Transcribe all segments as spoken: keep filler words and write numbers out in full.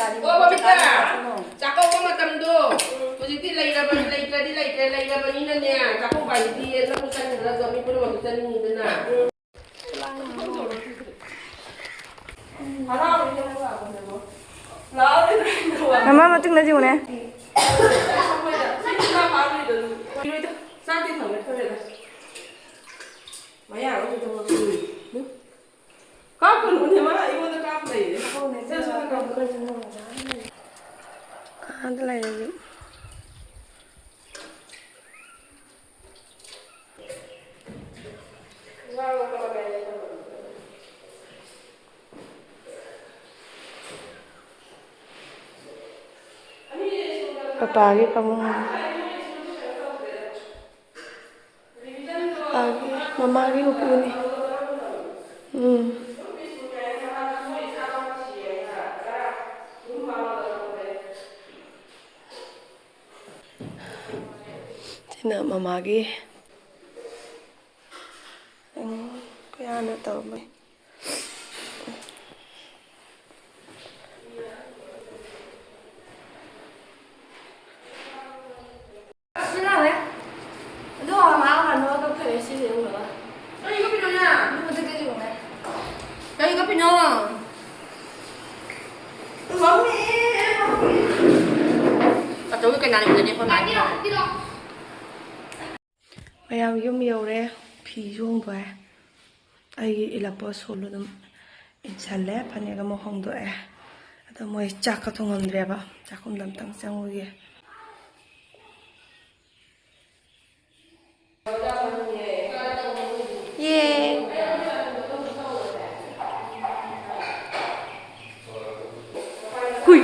ꯑꯣ, ꯕꯕꯤꯇꯥ, ꯆꯥꯛꯀꯧꯕ ꯃꯇꯝꯗꯣ ꯍꯧꯖꯤꯛꯇꯤ ꯂꯩꯔꯕꯅꯤ, ꯂꯩꯇ꯭ꯔꯗꯤ ꯂꯩꯇ꯭ꯔꯦ, ꯂꯩꯔꯕꯅꯤꯅꯅꯦ, ꯆꯥꯛꯀꯧꯕ ꯍꯥꯏꯁꯤꯗꯤ ꯅꯪꯁꯨ ꯆꯠꯅꯤꯡꯗ꯭ꯔꯁꯨ ꯃꯤ ꯄꯨꯝꯅꯃꯛꯁꯨ ꯆꯠꯅꯤꯡꯉꯤꯗꯅ꯫ ꯃꯃꯥ ꯃꯇꯨꯡꯗ ꯌꯦꯡꯉꯨꯅꯦ꯫ ꯀꯥꯞꯀꯅꯨꯅꯦ, ꯃꯥ ꯑꯩꯉꯣꯟꯗ ꯀꯥꯞ ꯂꯩꯔꯦ꯫ ꯑꯥꯗ ꯂꯩꯔꯁꯨ꯫ ꯄꯄꯥꯒꯤ ꯐꯃꯨꯡ꯫ ꯄꯄꯥꯒꯤ, ꯃꯃꯥꯒꯤ ꯎꯄꯨꯅꯤ꯫ ꯎꯝ꯫ ꯁꯤꯅ ꯃꯃꯥꯒꯤ꯫ ꯎꯝ, ꯀꯌꯥꯅ ꯇꯧꯔꯝꯃꯦ꯫ ꯁꯤ ꯂꯥꯎꯋꯦ꯫ ꯑꯗꯣ ꯃꯥ ꯍꯥꯟꯅ ꯀꯛꯈ꯭ꯔꯦ ꯁꯤꯁꯦ ꯎꯔꯒ꯫ ꯀꯔꯤ ꯀꯛꯄꯤꯅꯣ ꯅꯪ? ꯑꯗꯨ ꯃꯊꯛꯇ ꯌꯦꯡꯉꯨꯅꯦ꯫ ꯀꯔꯤ ꯀꯛꯄꯤꯅꯣ? ꯑꯆꯧꯕ ꯀꯩꯅꯥ ꯅꯨꯃꯤꯠꯇꯅꯦ ꯑꯩꯈꯣꯏ ꯃꯥꯒꯤ꯫ ꯃꯌꯥꯝ ꯌꯨꯝ ꯌꯧꯔꯦ꯫ ꯐꯤꯁꯨ ꯍꯣꯡꯗꯣꯛꯑꯦ꯫ ꯑꯩꯒꯤ ꯏꯜꯂꯛꯄ ꯁꯨꯠ ꯑꯗꯨꯝ ꯏꯟꯁꯜꯂꯦ꯫ ꯐꯅꯦꯛ ꯑꯃ ꯍꯣꯡꯗꯣꯛꯑꯦ꯫ ꯑꯗꯣ ꯃꯣꯏ ꯆꯥꯛꯀ ꯊꯣꯡꯉꯝꯗ꯭ꯔꯦꯕ꯫ ꯆꯥꯛꯈꯨꯝꯗ ꯑꯝꯇꯪ ꯆꯪꯉꯨꯒꯦ꯫ ꯌꯦ꯫ ꯀꯨꯏ꯫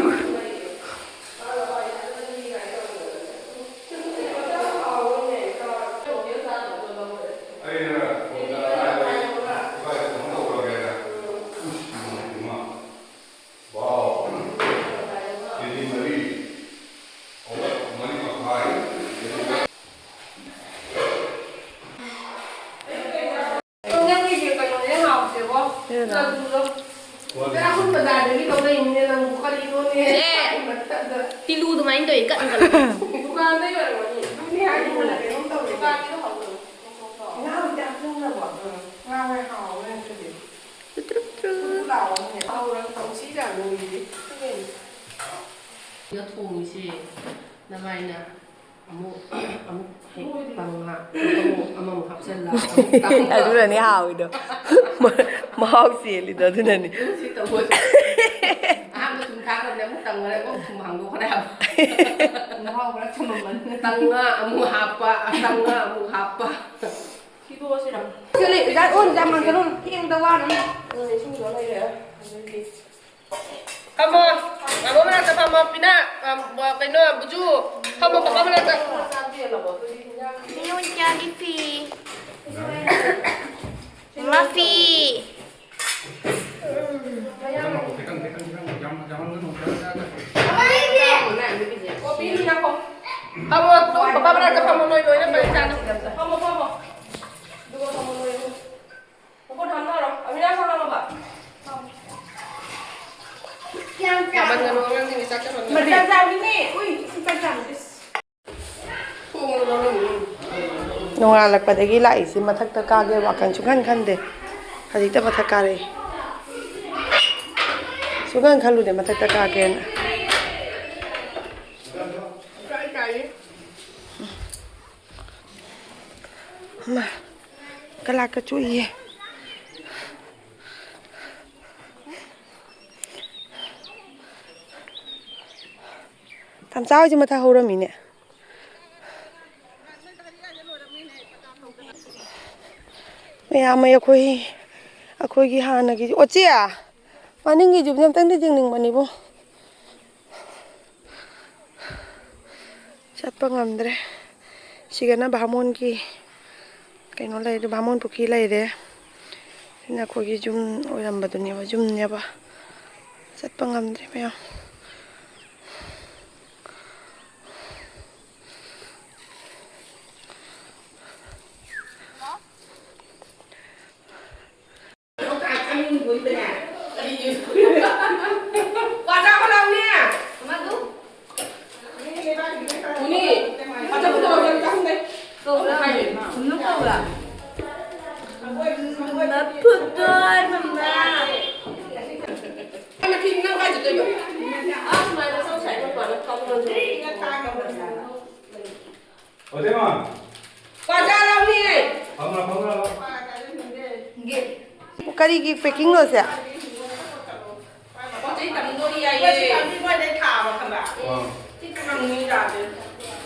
ꯅꯪꯒꯤꯁꯦ ꯀꯩꯅꯣꯅꯦ ꯍꯥꯎꯇꯦꯕꯣ꯫ ꯑꯗꯨꯗꯣ꯫ ꯆꯥꯛ ꯍꯨꯟꯕꯗ ꯀꯔꯤ ꯇꯧꯔꯛꯏꯅꯦ ꯅꯪꯕꯨ? ꯀꯔꯤꯅꯣꯅꯦ? ꯑꯦ! ꯃꯊꯛꯇ꯫ ꯇꯤꯂꯨ ꯑꯗꯨꯃꯥꯏꯅ ꯇꯧꯏ, ꯀꯟ ꯀꯟ꯫ ꯗꯨꯀꯥꯟꯗ ꯌꯣꯜꯂꯝꯒꯅꯤ꯫ ꯑꯗꯨꯅꯦ ꯍꯥꯏꯁꯦ, ꯃꯅꯝ ꯀꯩꯅꯣꯝ ꯇꯧꯔꯦ꯫ ꯗꯨꯀꯥꯟꯒꯤꯗꯣ ꯍꯥꯎꯕꯅꯤ꯫ ꯉꯥ ꯍꯧꯖꯤꯛ ꯍꯥꯞꯆꯤꯟꯈ꯭ꯔꯕꯣ? ꯎꯝ꯫ ꯉꯥ ꯍꯣꯏ ꯍꯥꯎꯋꯦ ꯉꯁꯤꯗꯤ꯫ ꯇ꯭ꯔꯨꯛ ꯇ꯭ꯔꯨꯛ꯫ ꯊꯣꯡꯉꯤꯁꯦ ꯅꯃꯥꯏꯅ ꯑꯃꯨꯛ, ꯑꯃꯨꯛ ꯍꯦꯛ ꯇꯪꯉ, ꯑꯃꯨꯛ ꯑꯃꯃꯨꯛ ꯍꯥꯞꯆꯜꯂ, ꯑꯃꯨꯛ ꯇꯪꯉ꯫ ꯑꯗꯨꯅꯅꯦ ꯍꯥꯎꯋꯤꯗꯣ꯫ ꯃꯍꯥꯎ ꯆꯦꯜꯂꯤꯗꯣ ꯑꯗꯨꯅꯅꯦ꯫ ꯁꯤ ꯇꯧꯕꯁꯦ꯫ ꯑꯍꯥꯟꯕ ꯊꯨꯝ ꯊꯥꯛꯈ꯭ꯔꯕꯅꯦ, ꯑꯃꯨꯛ ꯇꯪꯉꯒ ꯑꯃꯨꯛ ꯊꯨꯝ ꯍꯥꯡꯗꯣꯛꯈ꯭ꯔꯦ ꯍꯥꯏꯕ꯫ ꯃꯍꯥꯎ ꯈꯔ ꯊꯨꯝꯃꯝꯃꯅꯤ꯫ ꯇꯪꯉ ꯑꯃꯨꯛ ꯍꯥꯞꯄ, ꯇꯪꯉ ꯑꯃꯨꯛ ꯍꯥꯞꯄ꯫ ꯁꯤꯗꯣꯛꯑꯁꯤꯔ? ꯁꯤ ꯂꯩ, ꯑꯣꯖꯥ, ꯑꯣ, ꯑꯣꯖꯥ ꯃꯥꯡꯖꯅꯨ, ꯐꯦꯡꯗ ꯋꯥꯅꯕꯅꯤ꯫ ꯑꯗꯨꯅꯦ, ꯏꯁꯤꯡꯗꯣ ꯂꯩꯔꯦ꯫ ꯑꯗꯨꯗꯤ ꯐꯝꯃꯣ꯫ ꯃꯥꯃꯣ ꯃꯅꯥꯛꯇ ꯐꯝꯃꯣ꯫ ꯄꯤꯅꯥ, ꯑ, ꯀꯩꯅꯣ, ꯕꯨꯖꯨ꯫ ꯐꯝꯃꯣ, ꯄꯄꯥ ꯃꯅꯥꯛꯇ꯫ ꯃꯤꯑꯣꯟ ꯀꯌꯥꯒꯤ ꯐꯤ? ꯃꯐꯤ꯫ ꯐꯝꯃꯣ, ꯄꯄꯥ ꯃꯅꯥꯛꯇ ꯐꯝꯃꯣ, ꯅꯣꯏ ꯂꯣꯏꯅ ꯄꯔꯤꯡ ꯆꯥꯅ꯫ ꯐꯝꯃꯣ, ꯐꯝꯃꯣ꯫ ꯑꯗꯨꯒ ꯐꯝꯃꯣ, ꯅꯣꯏ ꯑꯍꯨꯝ꯫ ꯃꯈꯨꯠ ꯍꯥꯝꯅꯔꯣ꯫ ꯑꯕꯤꯅꯥꯁ ꯍꯥꯝꯃꯣꯕ꯫ ꯌꯥꯝꯃꯟꯒꯅꯨ ꯑꯉꯥꯡꯁꯤꯡꯒꯤ ꯆꯥꯛ ꯆꯥꯍꯟꯒꯅꯨ꯫ ꯆꯥꯛ ꯆꯥꯕꯅꯤꯅꯦ꯫ ꯎꯏ, ꯏꯁꯤꯡ ꯆꯥꯛ ꯆꯥꯕꯅꯤ꯫ ꯏꯁ꯫ ꯊꯣꯡꯗꯣ ꯂꯣꯜꯂꯝꯃꯤꯅꯦ꯫ ꯅꯣꯡꯉꯥꯜꯂꯛꯄꯗꯒꯤ ꯂꯥꯛꯏꯁꯤ ꯃꯊꯛꯇ ꯀꯥꯒꯦ ꯋꯥꯈꯜ ꯁꯨꯡꯈꯟ ꯈꯟꯗꯦ꯫ ꯍꯧꯖꯤꯛꯇ ꯃꯊꯛ ꯀꯥꯔꯛꯏ꯫ ꯁꯨꯡꯈꯟ ꯈꯜꯂꯨꯗꯦ ꯃꯊꯛꯇ ꯀꯥꯒꯦꯅ꯫ ꯀꯥꯏ ꯀꯥꯏꯌꯦ꯫ ꯃꯥ, ꯀꯂꯥꯛꯀ ꯆꯨꯏꯌꯦ꯫ ꯇꯝꯆꯥ ꯍꯣꯏꯁꯦ ꯃꯊꯛ ꯍꯧꯔꯝꯃꯤꯅꯦ꯫ ꯃꯌꯥꯝ ꯑꯩꯈꯣꯏ, ꯑꯩꯈꯣꯏꯒꯤ ꯍꯥꯟꯅꯒꯤ, ꯑꯣ, ꯆꯦ, ꯃꯅꯤꯡꯒꯤꯁꯨ ꯑꯝꯇꯪꯗꯤ ꯌꯦꯡꯅꯤꯡꯕꯅꯤꯕꯨ꯫ ꯆꯠꯄ ꯉꯝꯗ꯭ꯔꯦ꯫ ꯁꯤꯒꯅ ꯚꯥꯃꯣꯟꯒꯤ ꯀꯩꯅꯣ ꯂꯩꯔꯦ, ꯚꯥꯃꯣꯟ ꯄꯨꯈ꯭ꯔꯤ ꯂꯩꯔꯦ꯫ ꯁꯤꯅ ꯑꯩꯈꯣꯏꯒꯤ ꯌꯨꯝ ꯑꯣꯏꯔꯝꯕꯗꯨꯅꯦꯕ, ꯌꯨꯝꯅꯦꯕ꯫ ꯆꯠꯄ ꯉꯝꯗ꯭ꯔꯦ ꯃꯌꯥꯝ꯫ ꯑꯣꯖꯦꯃ, ꯕꯖꯥꯔ ꯂꯥꯎꯅꯤꯌꯦ꯫ ꯐꯝꯂꯣ, ꯐꯝꯂꯣ꯫ ꯀꯔꯤꯒꯤ packing ꯅꯣ ꯁꯦ? ꯄꯣꯠ ꯆꯩ ꯇꯝꯗꯣꯔꯤ ꯍꯥꯏꯌꯦ꯫ ꯃꯣꯏꯗꯩ ꯊꯥꯕ ꯈꯪꯕ꯭ꯔꯥ? ꯑꯥ꯫ ꯁꯤ ꯇꯝꯗꯣꯔꯤ ꯌꯥꯗꯦ꯫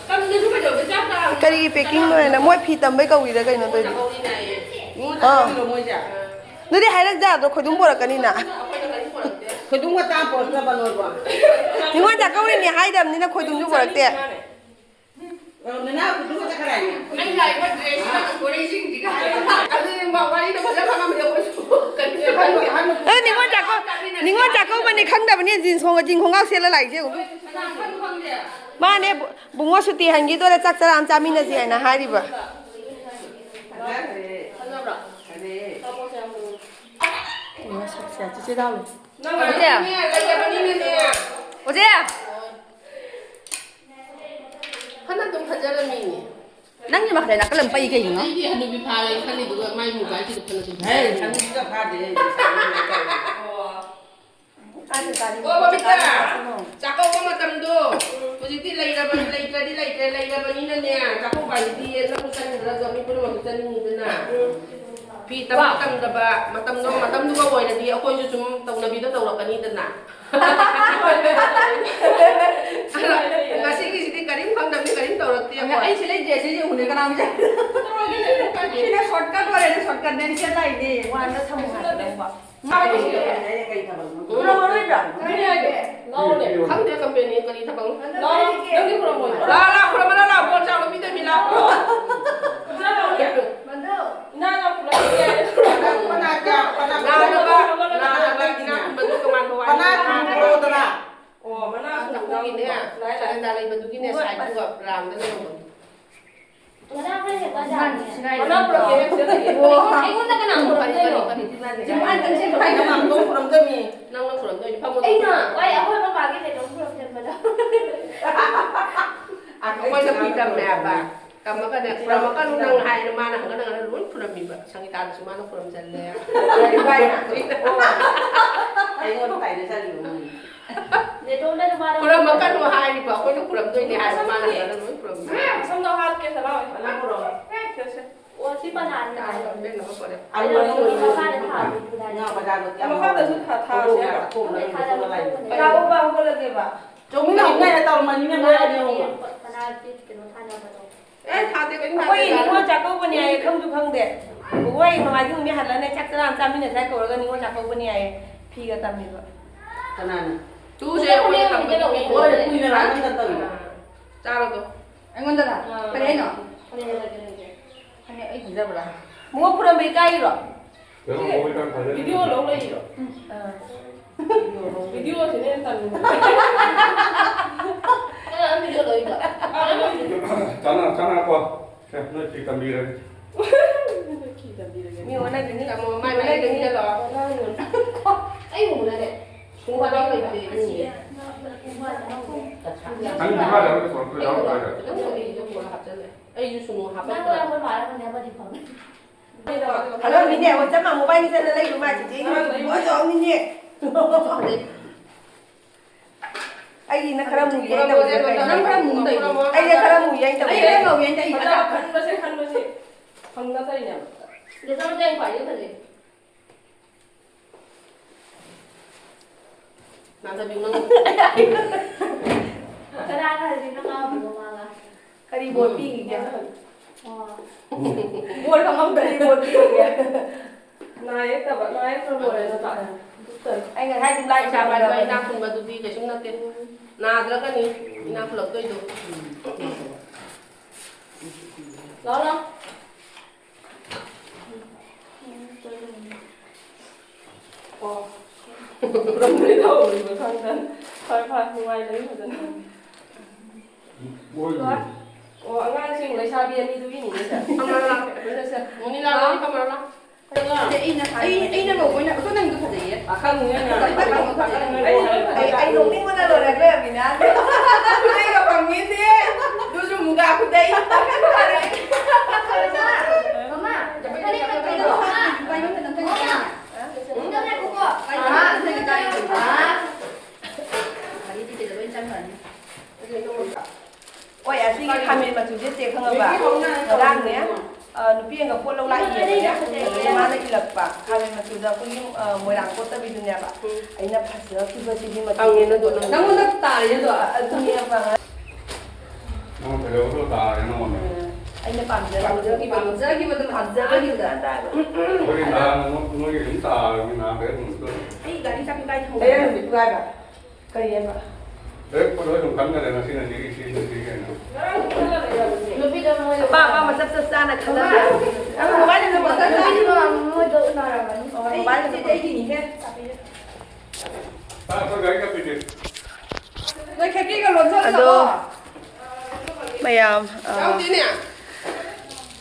ꯇꯝꯗꯁꯨ ꯀꯩꯗꯧꯒꯦ? ꯆꯥꯛ ꯆꯥꯔ ꯀꯔꯤꯒꯤ packing ꯅꯣ ꯍꯥꯏꯅ? ꯃꯣꯏ ꯐꯤ ꯇꯝꯕꯩ ꯀꯧꯔꯤꯔ ꯀꯩꯅꯣ ꯇꯧꯔꯤꯗꯣ? ꯀꯧꯔꯤꯅꯦ ꯍꯥꯏꯌꯦ꯫ ꯑꯥ꯫ ꯃꯣꯏꯁꯦ? ꯑꯗꯨꯗꯤ ꯍꯥꯏꯔꯛ ꯌꯥꯗ꯭ꯔꯣ? ꯈꯣꯏꯗꯨꯝ ꯄꯣꯔꯛꯀꯅꯤꯅ꯫ ꯈꯣꯏꯗꯨꯝ ꯈꯛꯇ ꯄꯣꯔꯛꯇ꯭ꯔꯕ ꯅꯣꯏꯕꯣ? ꯅꯤꯉꯣꯜ ꯆꯥꯛꯀꯧꯔꯤꯅꯤ ꯍꯥꯏꯗꯕꯅꯤꯅ ꯈꯣꯏꯗꯨꯝꯁꯨ ꯄꯣꯔꯛꯇꯦ꯫ ꯑꯣ, ꯅꯅꯥꯎ ꯈꯣꯏꯗꯨꯝ ꯈꯛꯇ ꯈꯔ ꯍꯥꯏꯅꯦ꯫ ꯑꯩ ꯂꯥꯛꯏꯕ dress ꯁꯤꯒ ꯃꯣꯔꯦꯁꯤꯡꯁꯤꯒ ꯍꯥꯏꯔꯒ ꯑꯗꯨꯗꯤ ꯋꯥꯔꯤꯗꯣ ꯐꯖꯅ ꯈꯪꯉꯝꯃꯗꯤ ꯑꯩꯈꯣꯏꯁꯨ ꯀꯔꯤꯅꯣ ꯈꯪꯗꯦ꯫ ꯑꯗꯣ ꯅꯤꯉꯣꯜ ꯆꯥꯛꯀꯧ-, ꯅꯤꯉꯣꯜ ꯆꯥꯛꯀꯧꯕꯅꯤ ꯈꯪꯗꯕꯅꯤ jeans ꯈꯣꯡꯒ-, jeans ꯈꯣꯡꯒ꯭ꯔꯥꯎ ꯁꯦꯠꯂ ꯂꯥꯛꯏꯁꯦ ꯌꯦꯡꯉꯨ꯫ ꯀꯅꯥ ꯈꯪ-, ꯈꯪꯗꯦ꯫ ꯃꯥꯅꯦ, ꯕꯨ-, ꯕꯨꯡꯉꯣ ꯁꯨꯇꯤ ꯍꯟꯈꯤꯗꯣꯔꯦ, ꯆꯥꯛ ꯆꯔꯥ ꯑꯃ ꯆꯥꯃꯤꯟꯅꯁꯤ ꯍꯥꯏꯅ ꯍꯥꯏꯔꯤꯕ꯫ ꯈꯪꯅꯕ꯭ꯔꯣ? ꯃꯁꯛꯁꯦ ꯆꯤꯆꯦ ꯗꯥꯎ꯫ ꯅꯪ ꯑꯣꯖꯦ꯫ ꯂꯩꯔꯕꯅꯤꯅꯅꯦ꯫ ꯑꯣꯖꯦ꯫ ꯐꯅ ꯑꯗꯨꯝ ꯐꯖꯔꯝꯃꯤꯅꯦ꯫ ꯅꯪꯒꯤ ꯃꯈꯥꯗ ꯅꯥꯀꯜ ꯑꯃ ꯄꯛꯏ ꯀꯩꯒꯤꯅꯣ? ꯑꯩꯗꯤ ꯍꯅꯨꯕꯤ ꯐꯥꯔꯦ ꯈꯜꯂꯤꯗꯨꯒ ꯃꯥꯏ ꯃꯨ ꯀꯥꯏꯁꯤꯗ ꯐꯅ ꯑꯗꯨꯝ ꯍꯦ, ꯐꯖꯔꯝꯃꯤ꯫ ꯍꯅꯨꯕꯤꯒ ꯐꯥꯗꯦ꯫ ꯑꯣ꯫ ꯑꯣ, ꯕꯕꯤꯇꯥ, ꯆꯥꯛꯀꯧꯕ ꯃꯇꯝꯗꯣ ꯍꯧꯖꯤꯛꯇꯤ ꯂꯩꯔꯕ-, ꯂꯩꯇ꯭ꯔꯗꯤ ꯂꯩꯇ꯭ꯔꯦ, ꯂꯩꯔꯕꯅꯤꯅꯅꯦ, ꯆꯥꯛꯀꯧꯕ ꯍꯥꯏꯁꯤꯗꯤ ꯅꯪ ꯆꯠꯅꯤꯡꯗ꯭ꯔꯁꯨ ꯃꯤ ꯄꯨꯝꯅꯃꯛꯁꯨ ꯆꯠꯅꯤꯡꯉꯤꯗꯅ꯫ ꯐꯤ ꯇꯝꯕ ꯇꯝꯗꯕ ꯃꯇꯝꯗꯣ, ꯃꯇꯝꯗꯨꯒ ꯑꯣꯏꯔꯗꯤ ꯑꯩꯈꯣꯏꯁꯨ ꯁꯨꯝ ꯇꯧꯅꯕꯤꯗꯣ ꯇꯧꯔꯛꯀꯅꯤꯗꯅ꯫ ꯑꯗꯣ ꯉꯁꯤꯒꯤꯁꯤꯗꯤ ꯀꯔꯤꯝ ꯈꯪꯗꯕꯅꯤ, ꯀꯔꯤꯝ ꯇꯧꯔꯛꯇꯦ ꯑꯩꯈꯣꯏ꯫ ꯑꯩ ꯁꯤ ꯂꯩꯇ꯭ꯔꯦ, ꯁꯤꯁꯦ ꯎꯅꯦ ꯀꯅꯥꯝ ꯆꯠ-, ꯁꯤꯅ shortcut ꯑꯣꯏꯔꯦꯅꯦ, shortcut ꯅꯦ ꯁꯤꯗ ꯂꯥꯛꯏꯅꯦ, ꯋꯥꯟꯗ ꯊꯝꯃꯨ ꯍꯥꯏꯕ ꯅꯪꯕꯣ꯫ ꯈꯨꯔꯝꯃꯔꯣꯏꯗ꯭ꯔꯣ? ꯈꯪꯗꯦ ꯀꯝꯄꯦꯅꯤ ꯀꯔꯤ ꯊꯕꯛꯅꯣ꯫ ꯂꯥꯛꯑꯣ, ꯅꯪꯗꯤ ꯈꯨꯔꯝꯃꯣꯏꯗ꯭ꯔꯣ? ꯂꯥꯛꯑꯣ, ꯂꯥꯛꯑꯣ, ꯈꯨꯔꯝꯃꯔꯣꯏ, ꯂꯥꯛꯑꯣ, ꯕꯣꯜ ꯆꯥꯎꯅ ꯄꯤꯗꯣꯏꯅꯤ, ꯂꯥꯛꯑꯣ꯫ ꯏꯅꯥ ꯂꯥꯛꯑꯣ, ꯈꯨꯔꯝꯃꯒꯦ꯫ ꯂꯥꯛꯑꯣ, ꯂꯥꯛꯑꯣ, ꯂꯥꯛꯑꯣ, ꯏꯅꯥ ꯈꯨꯝꯕꯗꯨ ꯇꯣꯉꯥꯟꯕ ꯋꯥꯔꯤ꯫ ꯄꯅꯥ ꯊꯝꯃꯣꯗꯅ꯫ ꯑꯣ, ꯃꯅꯥ ꯆꯥꯛꯈꯨꯝꯒꯤꯅꯦ, ꯁꯦꯟꯗꯥ ꯂꯩꯕꯗꯨꯒꯤꯅꯦ, ꯁꯥꯏꯗꯨꯒ ꯔꯥꯝꯗ ꯂꯩꯍꯧꯕꯅꯤ꯫ ꯃꯅꯥ ꯄꯨꯔꯛꯀꯦ ꯍꯥꯏꯕꯁꯦ ꯂꯩꯌꯦ꯫ ꯑꯣ, ꯑꯩꯉꯣꯟꯗ ꯀꯅꯥ ꯄꯨꯔꯛꯇꯣꯏꯅꯣ? ꯆꯤꯝꯕꯥꯟ ꯆꯪꯁꯤꯟ ꯀꯥꯏꯅ ꯃꯥꯡꯗꯣꯛ ꯄꯨꯔꯛꯇꯣꯏꯅꯤ꯫ ꯅꯪꯅ ꯄꯨꯔꯛꯇꯣꯏꯅꯤ꯫ ꯐꯝꯃꯣ꯫ ꯑꯩꯅ, ꯍꯣꯏ, ꯑꯩꯈꯣꯏ ꯃꯃꯥꯒꯤ ꯀꯩꯅꯣꯝ ꯄꯨꯔꯛꯆꯟꯕꯗꯣ꯫ ꯑꯩꯈꯣꯏꯗ ꯐꯤ ꯇꯝꯃꯦ ꯍꯥꯏꯕ꯫ ꯇꯝꯃꯒꯅꯦ, ꯄꯨꯔꯛꯀꯅꯨ ꯅꯪ ꯍꯥꯏꯅ ꯃꯥꯅ ꯍꯪꯒꯠ ꯍꯟꯒꯠꯅ ꯂꯣꯏ ꯐꯨꯔꯝꯃꯤꯕ꯫ ꯁꯪꯒꯤꯇꯥꯗꯁꯨ ꯃꯥꯅ ꯐꯨꯔꯝꯖꯜꯂꯦ꯫ ꯏꯕꯥꯏꯅ꯫ ꯑꯣ꯫ ꯑꯩꯉꯣꯟꯗ ꯇꯥꯏꯅꯖꯜꯂꯤꯕ ꯃꯣꯏꯅ꯫ ꯈꯨꯔꯝꯃꯛꯀꯅꯨ ꯍꯥꯏꯔꯤꯕ, ꯑꯩꯈꯣꯏꯅ ꯈꯨꯔꯝꯗꯣꯏꯅꯦ ꯍꯥꯏꯕ, ꯃꯥꯅ ꯍꯥꯟꯅ ꯂꯣꯏ ꯈꯨꯔꯝꯃꯤ꯫ ꯁꯝꯗꯣ ꯍꯥꯠꯀꯦ, ꯁꯅꯥ ꯍꯣꯏ꯫ ꯁꯦ, ꯁꯦ꯫ ꯑꯣ, ꯁꯤ ꯄꯅꯥꯅꯤ ꯍꯥꯏ꯫ ꯆꯥꯔꯣ, ꯏꯕꯦꯝꯃ, ꯐꯔꯦ꯫ ꯑꯩ ꯃꯈꯥꯗ ꯊꯥꯕ ꯉꯥ ꯕꯖꯥꯔꯗ ꯌꯥꯝ ꯃꯈꯥꯗꯁꯨ ꯊꯥ-, ꯊꯥꯁꯦ ꯍꯥꯏꯕ꯫ ꯊꯥꯕ ꯍꯥꯏꯕ꯫ ꯆꯥꯎꯕ ꯄꯥꯝꯕ ꯂꯩꯌꯦꯕ꯫ ꯆꯧꯃꯤꯟ ꯍꯧꯅꯔꯦ ꯇꯧꯔꯝꯃꯅꯤꯅꯦ, ꯃꯣꯏ ꯑꯅꯤ ꯑꯍꯨꯝ꯫ ꯄꯅꯥ ꯀꯩꯅꯣ ꯊꯥꯅꯕꯗꯣ꯫ ꯑꯦ, ꯊꯥꯗꯦ, ꯀꯩꯝ ꯊꯥꯗꯦ, ꯑꯩꯈꯣꯏ ꯆꯥꯔꯣ꯫ ꯅꯤꯉꯣꯜ ꯆꯥꯛꯀꯧꯕꯅꯤ ꯍꯥꯏꯌꯦ, ꯈꯪꯁꯨ ꯈꯪꯗꯦ꯫ ꯃꯣꯏ ꯃꯃꯥꯏꯒꯤ ꯅꯨꯃꯤꯠ ꯍꯜꯂꯅꯦ, ꯆꯥꯛ ꯆꯔꯥ ꯑꯃ ꯆꯥꯃꯤꯟꯅꯁꯦ ꯍꯥꯏ ꯀꯧꯔꯒ ꯅꯤꯉꯣꯜ ꯆꯥꯛꯀꯧꯕꯅꯤ ꯍꯥꯏꯌꯦ꯫ ꯐꯤꯒ ꯇꯝꯃꯤꯕ꯫ ꯀꯅꯥꯅ? ꯇꯨꯁꯦ ꯑꯩꯈꯣꯏꯅ ꯇꯝꯕꯒꯤ ꯐꯤꯅꯦ꯫ ꯍꯣꯏ, ꯀꯨꯏꯅ ꯂꯥꯛꯑꯀꯥꯟꯗ ꯇꯝꯃꯤ꯫ ꯑꯥ, ꯆꯥꯔꯣ ꯑꯗꯣ꯫ ꯑꯩꯉꯣꯟꯗꯔ? ꯑꯥ, ꯀꯔꯤ ꯍꯥꯏꯅꯣ? ꯐꯅꯦꯛ ꯂꯩꯔꯛꯀꯦ, ꯂꯩꯔꯛꯀꯦ꯫ ꯐꯅꯦꯛ ꯑꯩ ꯈꯟꯖꯕ꯭ꯔꯥ? ꯃꯉꯣ ꯈꯨꯔꯝꯕ ꯏꯀꯥꯏꯔꯤꯔꯣ? ꯀꯩꯅꯣ, ꯃꯉꯣꯟꯗ ꯌꯥꯝ ꯐꯖꯅ ꯚꯤꯗꯤꯑꯣ ꯂꯧ ꯂꯩꯔꯤꯔꯣ? ꯑꯥ꯫ ꯚꯤꯗꯤꯑꯣꯁꯤꯅ ꯍꯦꯟꯅ ꯇꯜꯂꯤꯕ꯫ ꯀꯅꯥꯅ ꯚꯤꯗꯤꯑꯣ ꯂꯧꯔꯤꯕ? ꯆꯥꯅ-, ꯆꯥꯅꯀꯣ꯫ ꯁꯦ, ꯅꯣꯏ ꯐꯤ ꯇꯝꯕꯤꯔꯒꯦ꯫ ꯐꯤ ꯇꯝꯕꯤꯔꯒꯦ꯫ ꯃꯤ ꯑꯣꯟꯅꯒꯅꯤ꯫ ꯇꯥꯃꯣ, ꯃꯥꯏ ꯃꯥꯏ ꯂꯩꯒꯅꯤ꯫ ꯆꯠꯂꯣ꯫ ꯑꯩ ꯎꯕ ꯅꯠꯇꯦ꯫ ꯁꯨꯡꯐꯥ ꯂꯧꯔꯣꯏꯕ꯫ ꯅꯪ ꯅꯨꯄꯥ ꯂꯧꯔꯒ ꯄꯨꯔꯛꯇꯣꯏ ꯌꯥꯎꯔꯣꯏ ꯍꯥꯏꯔꯣ? ꯑꯩꯁꯨ ꯁꯨꯅꯨ ꯍꯥꯞꯆꯜꯂꯦ꯫ ꯑꯩꯁꯨ ꯁꯨꯅꯨ ꯍꯥꯞꯄꯛꯇ꯭ꯔꯦ꯫ ꯍꯜꯂꯣ, ꯃꯤꯅꯦ, ꯑꯣ, ꯆꯞ ꯃꯥꯟꯅ ꯃꯣꯕꯥꯏꯜꯅꯤ ꯆꯠꯂ ꯂꯩꯔꯨ ꯃꯥ ꯆꯤꯆꯦ꯫ ꯃꯣꯏꯁꯨ ꯑꯃꯅꯤꯅꯦ꯫ ꯑꯩꯒꯤꯅ ꯈꯔ ꯃꯨꯏꯌꯦ ꯇꯧꯕꯅꯦ ꯀꯩꯅꯣ? ꯅꯪ ꯈꯔ ꯃꯨ ꯇꯧꯏꯗꯣ꯫ ꯑꯩꯅ ꯈꯔ ꯃꯨꯏꯌꯦ ꯇꯧꯕꯅꯦ꯫ ꯑꯩꯅ ꯉꯧꯋꯦꯅ ꯇꯧꯏꯗꯣ꯫ ꯃꯆꯥ ꯈꯟꯕꯁꯦ, ꯈꯟꯕꯁꯦ ꯐꯪꯅ ꯇꯧꯔꯤꯅꯦꯕ꯫ ꯂꯦꯆꯔꯗꯣ ꯑꯩ ꯈ꯭ꯋꯥꯏꯗꯒꯤ ꯐꯖꯩ꯫ ꯅꯥꯟꯊꯕꯤꯌꯨ ꯅꯪ꯫ ꯀꯅꯥꯅ ꯍꯧꯖꯤꯛꯅ ꯉꯥꯎꯕꯅꯣ ꯃꯥꯒ? ꯀꯔꯤ ꯕꯣꯠ ꯄꯤꯈꯤꯒꯦ? ꯑꯣ꯫ ꯕꯣꯠ ꯈꯪꯍꯧꯗ꯭ꯔꯗꯤ ꯕꯣꯠ ꯄꯤꯈꯤꯒꯦ꯫ ꯅꯥ ꯌꯦꯛꯇꯕ, ꯅꯥ ꯌꯦꯛꯇ꯭ꯔ ꯂꯣꯏꯔꯦ ꯅꯠꯇ꯭ꯔꯥ? ꯑꯩ ꯉꯁꯥꯏ ꯑꯗꯨꯝ ꯂꯥꯏ ꯄꯩꯁꯥ ꯄꯥꯏꯕ ꯏꯅꯥꯛ ꯈꯨꯟꯕꯗꯨꯗꯤ ꯀꯩꯁꯨꯝ ꯅꯠꯇꯦ꯫ ꯅꯥꯗ꯭ꯔꯒꯅꯤ ꯏꯅꯥꯛ ꯈꯨꯜꯂꯛꯇꯣꯏꯗꯣ꯫ ꯂꯥꯎ, ꯂꯥꯎ꯫ ꯑꯣ꯫ ꯈꯨꯔꯨꯝꯗꯣꯏ ꯇꯧꯔꯤꯕ ꯈꯪꯗꯅ꯫ ꯐꯔꯦ, ꯐꯔꯦ, ꯅꯨꯡꯉꯥꯏ ꯂꯩꯌꯨ ꯐꯖꯅ꯫ ꯃꯣꯏꯒꯤ ꯑꯣ, ꯑꯉꯥꯡꯁꯤꯡ ꯂꯩꯁꯥꯕꯤ ꯑꯅꯤꯗꯨꯒꯤꯅꯤꯅꯦ, ꯁꯦ꯫ ꯐꯝꯃꯔꯣ ꯂꯥꯎ꯫ ꯁꯦ, ꯁꯦ꯫ ꯃꯣꯅꯤꯂꯥ, ꯂꯣꯏ ꯐꯝꯃꯔꯣ ꯂꯥꯎ꯫ ꯑꯩ, ꯑꯩꯅ ꯉꯧꯕ ꯑꯣꯏꯅ, ꯑꯗꯣ ꯅꯪꯗꯣ ꯐꯖꯩꯌꯦ꯫ ꯑꯈꯪꯕꯅꯤꯅ ꯑꯩ, ꯑꯩ ꯅꯣꯛꯅꯤꯡꯕꯅ ꯂꯣꯏꯔꯦ, ꯂꯣꯏꯔꯝꯃꯤꯅ꯫ ꯈꯨꯗꯩꯒ ꯐꯪꯉꯤꯗꯤ꯫ ꯑꯗꯨꯁꯨ ꯃꯨꯒꯥ ꯈꯨꯗꯩ꯫ ꯃꯃꯥ, ꯐꯅꯦꯛ ꯃꯆꯨꯗꯣ꯫ ꯉꯥꯏꯈꯣꯀꯣ꯫ ꯑꯥ, ꯐꯅꯦꯛ ꯃꯆꯨꯗꯣ꯫ ꯈꯥꯃꯦꯟ ꯃꯆꯨꯁꯦ ꯆꯦ ꯈꯪꯉꯕ? ꯉꯔꯥꯡꯅꯦ, ꯑ, ꯅꯨꯄꯤ ꯑꯃꯒ ꯄꯣꯠ ꯂꯧ ꯂꯥꯛꯏꯌꯦꯕꯅꯦ꯫ ꯑꯗꯨꯗ ꯃꯥꯅ ꯏꯜꯂꯛꯄ ꯈꯥꯃꯦꯟ ꯃꯆꯨꯗ ꯑꯩꯈꯣꯏꯒꯤ, ꯑ, ꯃꯣꯏꯔꯥꯡ ꯀꯣꯠꯇꯕꯤꯗꯨꯅꯦꯕ꯫ ꯑꯩꯅ ꯐꯖꯈꯤꯕꯁꯤꯗꯤ ꯃꯆꯨ ꯐꯪꯉꯦ ꯅꯪꯗꯣ꯫ ꯅꯪꯉꯣꯟꯗ ꯇꯥꯔꯦ ꯑꯗꯣ꯫ ꯑꯗꯨꯅꯦꯕ꯫ ꯅꯪ ꯐꯖꯕꯗꯣ ꯇꯥꯔꯦ ꯅꯪꯉꯣꯟꯗ꯫ ꯑꯩꯅ ꯄꯥꯝꯖꯕ-, ꯄꯥꯝꯖꯈꯤꯕꯗꯣ, ꯄꯥꯝꯖꯈꯤꯕꯗꯣ ꯍꯥꯟꯅ ꯄꯥꯝꯖꯈꯤꯕꯗꯣ꯫ ꯑꯩꯈꯣꯏꯗꯤ ꯅꯍꯥꯟ ꯅꯣꯏ-, ꯅꯣꯏꯒꯤ ꯑꯗꯨꯝ ꯇꯥꯔꯕꯅꯤ, ꯅꯍꯥꯟ ꯀꯩꯝ ꯇꯧꯗꯦ꯫ ꯑꯩ ꯒꯥꯔꯤ ꯆꯥꯛꯈꯨꯝ ꯀꯥꯏ ꯊꯝꯃꯤ? ꯀꯩ ꯍꯥꯏꯕ? ꯀꯔꯤ ꯍꯥꯏꯕ? ꯍꯦꯛ ꯄꯣꯠ ꯂꯣꯏ ꯑꯗꯨꯝ ꯈꯪꯅꯔꯦ ꯉꯁꯤꯅ ꯁꯤꯒꯤ ꯁꯤ ꯁꯤ ꯀꯩꯅꯣ꯫ ꯅꯨꯄꯤꯗꯣ ꯃꯣꯏꯗ ꯑꯄꯥꯝ ꯑꯄꯥꯝꯕ ꯆꯞ ꯆꯞ ꯆꯥꯅ ꯈꯜꯂꯒ꯫ ꯅꯪ ꯃꯣꯕꯥꯏꯜ ꯅꯝꯕꯔ ꯅꯨꯄꯤꯗꯣ ꯃꯣꯏꯗ ꯎꯅꯔꯕꯅꯤ꯫ ꯑꯣ, ꯃꯣꯕꯥꯏꯜ ꯅꯝꯕꯔ꯫ ꯑꯩꯒꯤꯅꯤꯍꯦ꯫ ꯇꯥ, ꯑꯩꯈꯣꯏ ꯒꯥꯔꯤ ꯆꯠꯄꯤꯁꯦ꯫ ꯅꯣꯏ ꯈꯦꯇ꯭ꯔꯤꯒ ꯂꯣꯟꯁꯤꯜꯂꯣ꯫ ꯑꯗꯣ ꯃꯌꯥꯝ, ꯑ, ꯌꯥꯎꯗꯦꯅꯦ꯫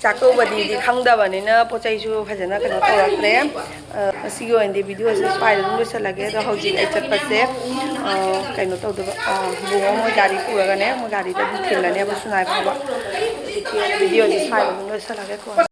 ꯆꯥꯛꯀꯧꯕꯗꯤꯗꯤ ꯈꯪꯗꯕꯅꯤꯅ ꯄꯣꯠ ꯆꯩꯁꯨ ꯐꯖꯅ ꯀꯩꯅꯣ ꯇꯧꯔꯛꯇ꯭ꯔꯦ꯫ ꯑ, ꯉꯁꯤꯒꯤ ꯑꯣꯏꯅꯗꯤ ꯚꯤꯗꯤꯑꯣꯁꯦ ꯁ꯭ꯋꯥꯏꯗ ꯑꯗꯨꯝ ꯂꯣꯏꯁꯤꯜꯂꯒꯦ꯫ ꯑꯗꯣ ꯍꯧꯖꯤꯛ ꯑꯩ ꯆꯠꯄꯁꯦ, ꯑ, ꯀꯩꯅꯣ ꯇꯧꯗꯕ, ꯑ, ꯕꯨꯡꯉꯣ ꯃꯣꯏ ꯒꯥꯔꯤ ꯄꯨꯔꯒꯅꯦ, ꯃꯣꯏ ꯒꯥꯔꯤꯗ ꯑꯗꯨꯝ ꯊꯤꯜꯂꯅꯦꯕ ꯁꯨꯅꯥꯏ ꯐꯥꯎꯕ꯫ ꯍꯧꯖꯤꯛꯀꯤ ꯑꯣꯏꯅ ꯚꯤꯗꯤꯑꯣꯁꯦ ꯁ꯭ꯋꯥꯏꯗ ꯑꯗꯨꯝ ꯂꯣꯏꯁꯤꯜꯂꯒꯦ꯫